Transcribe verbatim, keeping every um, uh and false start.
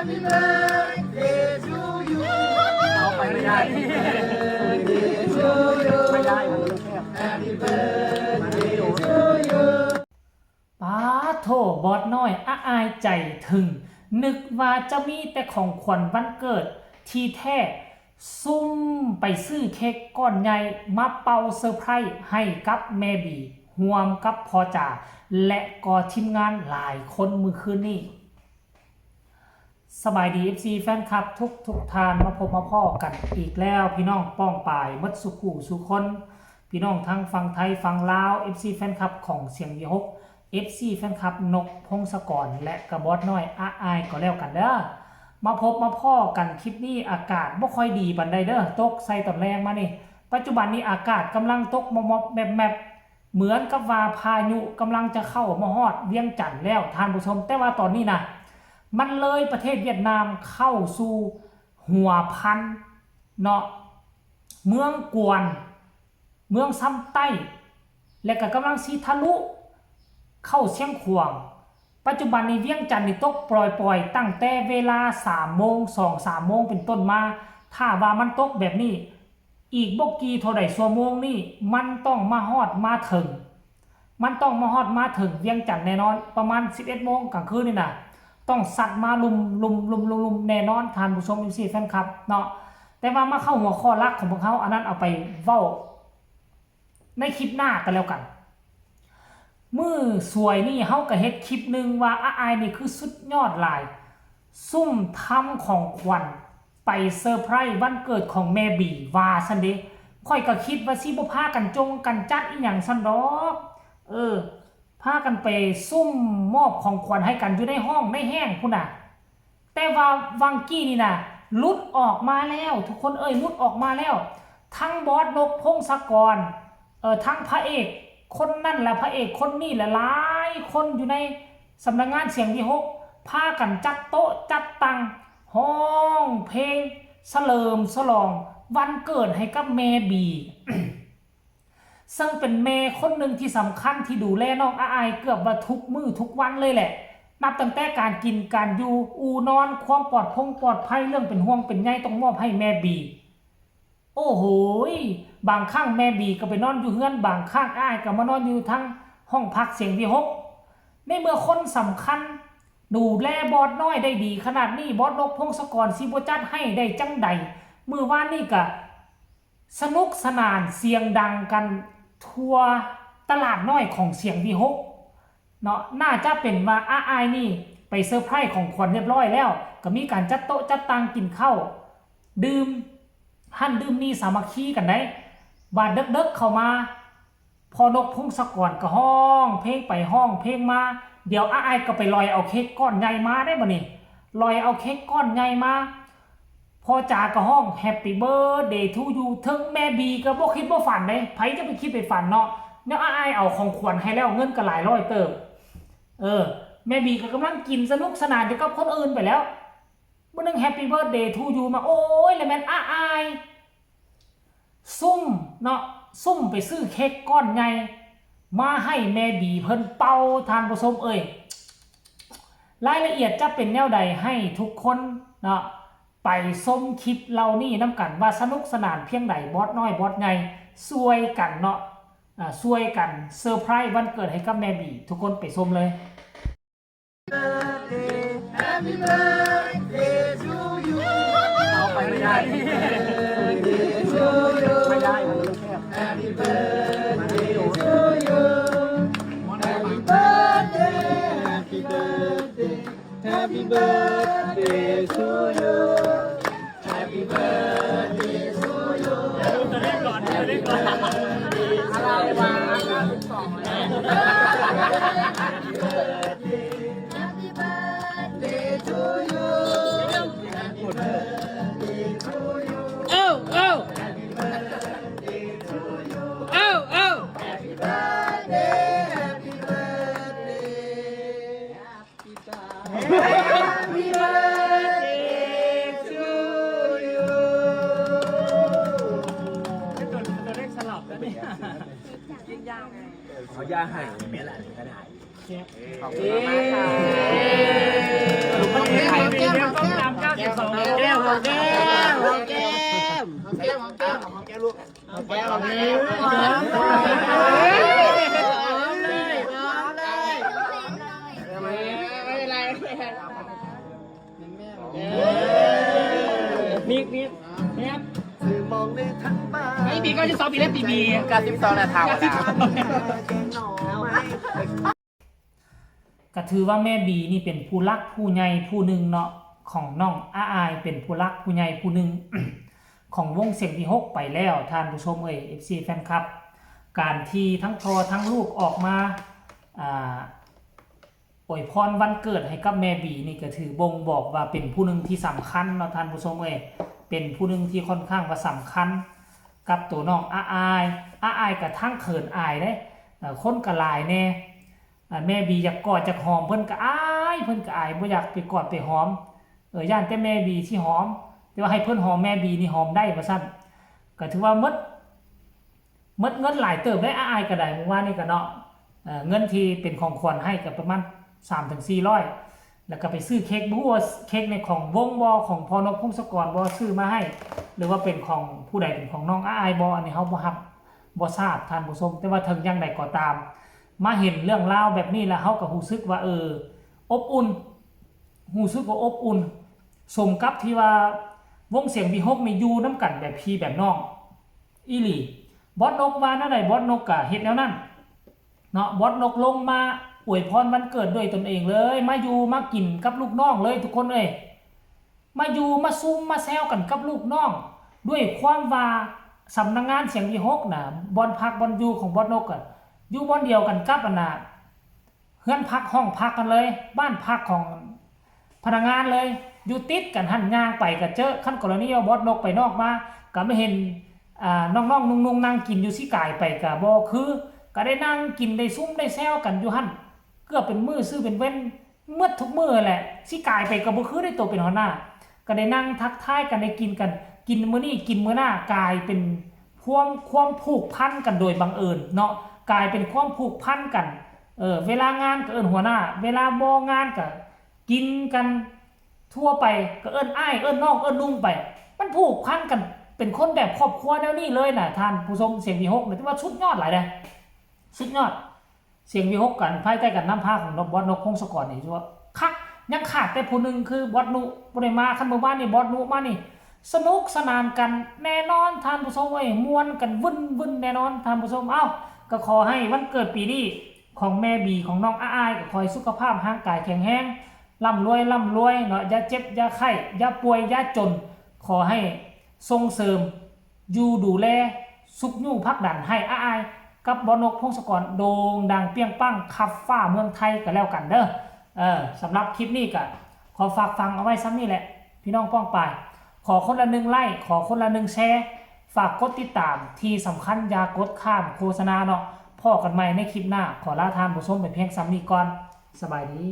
Happy birthday to you. เอาไปไม่ได้ ไม่ได้ มันแคบ Happy birthday to you. ป้าโถ บอสน้อย อาอายใจถึง นึกว่าจะมีแต่ของขวัญวันเกิด ที่แท้ ซุ่มไปซื้อเค้กก้อนใหญ่ มาเป่าเซอร์ไพรส์ให้กับแม่บี ร่วมกับพ่อจ๋า และก็ทีมงานหลายคนมื้อคืนนี้ สบายดี เอฟซี แฟนคลับทุกทุกท่าน มาพบมาพ้อกันอีกแล้ว พี่น้องป้องปายหมดสู่ผู้สู่คน พี่น้องทั้งฝั่งไทยฝั่งลาว เอฟซี แฟนคลับของเสียงวีหก เอฟซี แฟนคลับนกพงศกร และกะบอสน้อยอาอายก็แล้วกันเด้อ มาพบมาพ้อกันคลิปนี้ อากาศบ่ค่อยดีปานใดเด้อ ตกใส่ตอนแลงมานี่ ปัจจุบันนี้อากาศกำลังตกมอบๆแมบๆ เหมือนกับว่าพายุกำลังจะเข้ามาฮอดเวียงจันทน์แล้วท่านผู้ชม แต่ว่าตอนนี้นะ มันเลยประเทศเวียดนามเข้าสู่หัวพันเนาะ เมืองกวน เมืองซำใต้ และก็กำลังสิทะลุเข้าเชียงขวาง ปัจจุบันนี้เวียงจันทน์นี่ตกปล่อยๆ ตั้งแต่เวลาสามโมง สองสามโมงเป็นต้นมา ถ้าว่ามันตกแบบนี้ อีกบ่กี่เท่าใดชั่วโมงนี่ มันต้องมาฮอดมาถึง มันต้องมาฮอดมาถึงเวียงจันทน์แน่นอน ประมาณสิบเอ็ดโมงกลางคืนนี่นะ ต้องซัดมาลุมลุมลุมลุมลุมแน่นอน ท่านผู้ชม เอฟซี แฟนคลับเนาะ แต่ว่ามาเข้าหัวข้อหลักของพวกเขา อันนั้นเอาไปเว้าในคลิปหน้ากันแล้วกัน มื้อสวยนี่เฮาก็เฮ็ดคลิปหนึ่งว่าอาอายนี่คือสุดยอดหลาย ซุ่มทำของขวัญไปเซอร์ไพรส์วันเกิดของแม่บีว่าซั่นเด้ ข้อยก็คิดว่าสิบ่พากันจงกันจัดอีหยังซั่นดอก เออ พากันไปซุ่มมอบของขวัญให้กันอยู่ในห้องในแฮงพู้นน่ะ แต่ว่าวังกี้นี่นะ หลุดออกมาแล้ว ทุกคนเอ้ย หลุดออกมาแล้ว ทั้งบอสนกพงศกร เออ ทั้งพระเอกคนนั่นและพระเอกคนนี่และหลายคนอยู่ในสำนักงานเสียงวีหก พากันจัดโต๊ะจัดตัง ฮ้องเพลงเฉลิมฉลองวันเกิดให้กับแม่บี ซึ่งเป็นแม่คนหนึ่งที่สำคัญที่ดูแลน้องอาอายเกือบว่าทุกมื้อทุกวันเลยแหละ นับตั้งแต่การกินการอยู่ อู่นอน ความปลอดพงปลอดภัย เรื่องเป็นห่วงเป็นใยต้องมอบให้แม่บี โอ้โหย บางครั้งแม่บีก็ไปนอนอยู่เฮือน บางครั้งอาอายก็มานอนอยู่ทางห้องพักเสียงวีหก ในเมื่อคนสำคัญดูแลบอสน้อยได้ดีขนาดนี้ บอสนกพงศกรสิบ่จัดให้ได้จั่งใด มื้อวานนี่ก็ สนุกสนานเสียงดังกันทั่วตลาดน้อยของเสียงวีหก เนาะ น่าจะเป็นว่าอาอายนี่ไปเซอร์ไพรส์ของขวัญเรียบร้อยแล้ว ก็มีการจัดโต๊ะจัดตังกินข้าว ดื่มหั่นดื่มนี่สามัคคีกันได้ บาดเดิกๆเข้ามา พ่อนกพงศกรก็ฮ้องเพลงไปฮ้องเพลงมา เดี๋ยวอาอายก็ไปลอยเอาเค้กก้อนใหญ่มาได้บ่นี่ ลอยเอาเค้กก้อนใหญ่มา พ่อจ๋าก็ฮ้อง Happy birthday to you เทิงแม่บีก็บ่คิดบ่ฝันเด้ ไผจะไปคิดไปฝันเนาะ แนวอาอายเอาของขวัญให้แล้ว เงินก็หลายร้อยเติบ เออ แม่บีก็กำลังกินสนุกสนานอยู่กับคนอื่นไปแล้ว มื้อหนึ่ง Happy birthday to you มา โอ้ย แล้วแม่นอาอาย ซุ่มเนาะ ซุ่มไปซื้อเค้กก้อนใหญ่ มาให้แม่บีเพิ่นเป่า ท่านผู้ชมเอ้ย รายละเอียดจะเป็นแนวใดให้ทุกคนเนาะ ไปชมคลิปเหล่านี้นำกันว่าสนุกสนานเพียงใด บอสน้อยบอสใหญ่ช่วยกันเนาะ อ่า ช่วยกันเซอร์ไพรส์วันเกิดให้กับแม่บี ทุกคนไปชมเลย Happy birthday to you. เอาไปไม่ได้ ไม่ได้ มันแคบ Happy birthday to you. Happy birthday, happy birthday, happy birthday to you. Happy birthday to you. ตัวเลขก่อน ตัวเลขก่อน อะไรวะ เก้าสิบสอง แล้ว Happy birthday to you. เอ้า เอ้า เอ้า เอ้า Happy birthday, happy birthday. Happy birthday to you. ตัวเลขสลับแล้วเนี่ย เอาย่าให้แม่หลานก็ได้ ขอบคุณมากค่ะ หอมแก้ม หอมแก้ม หอมแก้ม ไม่เอาเลย นิกนิกแฮป มองในทั้งบ้าน ไอ้ปีเก้าสิบสองปีแล้วปีบี เก้าสิบสองแล้วเท่าแล้ว ก็ถือว่าแม่บีนี่เป็นผู้หลักผู้ใหญ่ผู้หนึ่งเนาะ ของน้องอาอายเป็นผู้หลักผู้ใหญ่ผู้หนึ่ง ของวงเสียงวิหกไปแล้ว ท่านผู้ชมเอ้ย เอฟซี แฟนคลับ การที่ทั้งพ่อทั้งลูกออกมาอ่าอวยพรวันเกิดให้กับแม่บีนี่ก็ถือบ่งบอกว่าเป็นผู้หนึ่งที่สำคัญเนาะ ท่านผู้ชมเอ้ย เป็นผู้หนึ่งที่ค่อนข้างว่าสำคัญ กับตัวน้องอาอาย อาอายก็ทั้งเขินอายเด้ เอ่อคนก็หลายแน่ อ่าแม่บีอยากกอดอยากหอมเพิ่นก็อาย เพิ่นก็อายบ่อยากไปกอดไปหอม เออย่านแต่แม่บีสิหอม แต่ว่าให้เพิ่นหอมแม่บีนี่หอมได้ว่าซั่น ก็ถือว่าหมด หมดเงินหลายเติบได้ อาอายก็ได้เมื่อวานนี้ก็เนาะ เอ่อเงินที่เป็นของขวัญให้ก็ประมาณสามถึงสี่ร้อย แล้วก็ไปซื้อเค้ก บ่ฮู้ว่าเค้กในของวงบ่ ของพ่อนกพงศกรบ่ ซื้อมาให้ หรือว่าเป็นของผู้ใด เป็นของน้องอาอายบ่ อันนี้เฮาบ่ฮับ บ่ทราบ ท่านผู้ชม แต่ว่าถึงอย่างใดก็ตาม มาเห็นเรื่องราวแบบนี้แล้วเฮาก็ฮู้สึกว่า เออ อบอุ่น ฮู้สึกว่าอบอุ่น สมกับที่ว่าวงเสียงวิหกนี่อยู่นำกันแบบพี่แบบน้องอีหลี บอสนกว่าแนวใด บอสนกก็เฮ็ดแนวนั้นเนาะ บอสนกลงมาอวยพรวันเกิดด้วยตนเองเลย มาอยู่มากินกับลูกน้องเลยทุกคนเอ้ย มาอยู่มาซุมมาแซวกันกับลูกน้อง ด้วยความว่าสำนักงานเสียงวิหกน่ะ บ่อนพักบ่อนอยู่ของบอสนกอะ อยู่บ่อนเดียวกันกับอันน่ะ เฮือนพักห้องพักกันเลย บ้านพักของพนักงานเลย อยู่ติดกันหั่น ย่างไปก็เจอ คันกรณีว่าบอสนกไปนอกมา ก็มาเห็น อ่า น้องๆ นุ่งๆ นั่งกินอยู่ สิกายไปก็บ่คือ ก็ได้นั่งกินได้ซุมได้แซวกันอยู่หั่น เกือบเป็นมื้อซื่อเป็นเว้น หมดทุกมื้อแหละ สิกายไปก็บ่คือได้ตัวเป็นหัวหน้า ก็ได้นั่งทักทายกัน ได้กินกัน กินมื้อนี้กินมื้อหน้า กลายเป็นความ ความผูกพันกันโดยบังเอิญเนาะ กลายเป็นความผูกพันกัน เออ เวลางานก็เอิ้นหัวหน้า เวลาบ่งานก็กินกันทั่วไป ก็เอิ้นอ้าย เอิ้นน้อง เอิ้นลุงไป มันผูกพันกัน เป็นคนแบบครอบครัวแนวนี้เลยน่ะ ท่านผู้ชม เสียงวิหกเนี่ย ถือว่าสุดยอดหลายเด้ สุดยอด เสียงวิหกกันภายใต้การนำพาของบอสนกพงศกรนี่ ถือว่าคัก ยังขาดแต่ผู้หนึ่งคือบอสนุ บ่ได้มา คันมื้อวานนี่บอสนุมานี่ สนุกสนานกันแน่นอน ท่านผู้ชมเอ้ย ม่วนกันวึ่นๆ แน่นอน ท่านผู้ชม เอ้า ก็ขอให้วันเกิดปีนี้ของแม่บี ของน้องอาอาย ก็ขอให้สุขภาพร่างกายแข็งแรง ร่ำรวย ร่ำรวยเนาะ อย่าเจ็บ อย่าไข้ อย่าป่วย อย่าจน ขอให้ส่งเสริม อยู่ดูแลซุกยู้ผลักดันให้อาอายกับบอสนกพงศกรโด่งดังเปรี้ยงปังคับฟ้าเมืองไทยก็แล้วกันเด้อ เออ สำหรับคลิปนี้ก็ขอฝากฟังเอาไว้ส่ำนี้แหละ พี่น้องป้องปาย ขอคนละหนึ่งไลค์ ขอคนละหนึ่งแชร์ ฝากกดติดตาม ที่สำคัญอย่ากดข้ามโฆษณาเนาะ พ้อกันใหม่ในคลิปหน้า ขอลาท่านผู้ชมไปเพียงส่ำนี้ก่อน สบายดี